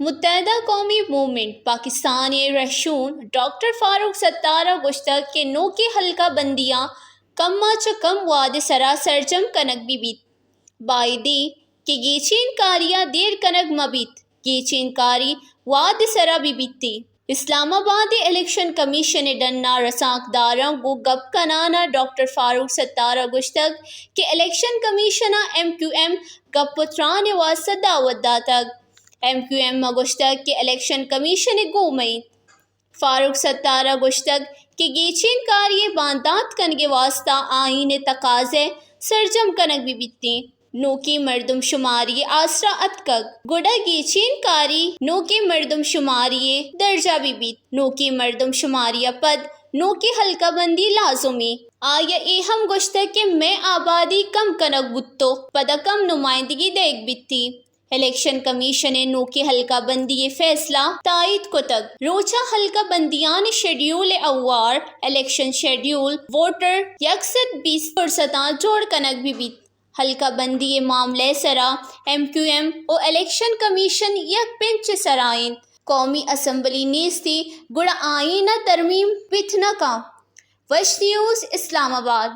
متحدہ قومی موومنٹ پاکستان ءِ رہشون ڈاکٹر فاروق ستار ءَ گوشتگ کہ نوکیں حلقہ بندیاں کم ءَ چہ کم وہد ءِ سرا سرجم کنگ بہ بیت۔ بائدیں کہ گیچین کاری ءَ دیر کنگ مہ بیت، گیچین کاری وہد ءِ سرا بہ بیت۔ اسلام آباد ءِ الیکشن کمیشن ءِ ڈن ءَ رسانکداراں گوں گپ کنان ءَ ڈاکٹر فاروق ستار ءَ گوشتگ کہ الیکشن کمیشن ءَ ایم کیو ایم گپ ءُ تران ءِ واستہ دعوت داتگ۔ ایم کیو ایم ءَ گوشتگ کہ الیکشن کمیشن ءِ گوما اِنت۔ فاروق ستار ءَ گوشتگ کہ گیچین کاری ءِ باندات کنگ ءِ واستہ آئین ءِ تقاضہ سرجم کنگ بہ بیت ایں۔ نوکیں مردم شماری ءِ آسرا اتکگ، گڑا گیچین کاری نوکیں مردم شماری ءِ درجہ بہ بیت۔ نوکیں مردم شماری ءَ پد نوکیں حلقہ بندی لازم ایں۔ آئی ءَ اے ہم گوشتگ کہ مئے آبادی کم کنگ بوت ءُ پدا کم نمائندگی دئیگ بیت ایں۔ الیکشن کمیشن ءِ نوکیں حلقہ بندی ءِ فیصلہ تائید کتگ۔ روچ ءَ حلقہ بندیانی شیڈیول ءِ ہوار، الیکشن شیڈیول، ووٹر، یک سد بیست پرستاں جوڑ کنگ بہ بیت۔ حلقہ بندی ءِ معاملہ ءِ سرا ایم کیو ایم ءُ الیکشن کمیشن یک بنچ ءِ سرا اَنت۔ قومی اسمبلی نیست ایں، گڑا آئین ءَ ترمیم بیت نہ کنت۔ وش نیوز، اسلام آباد۔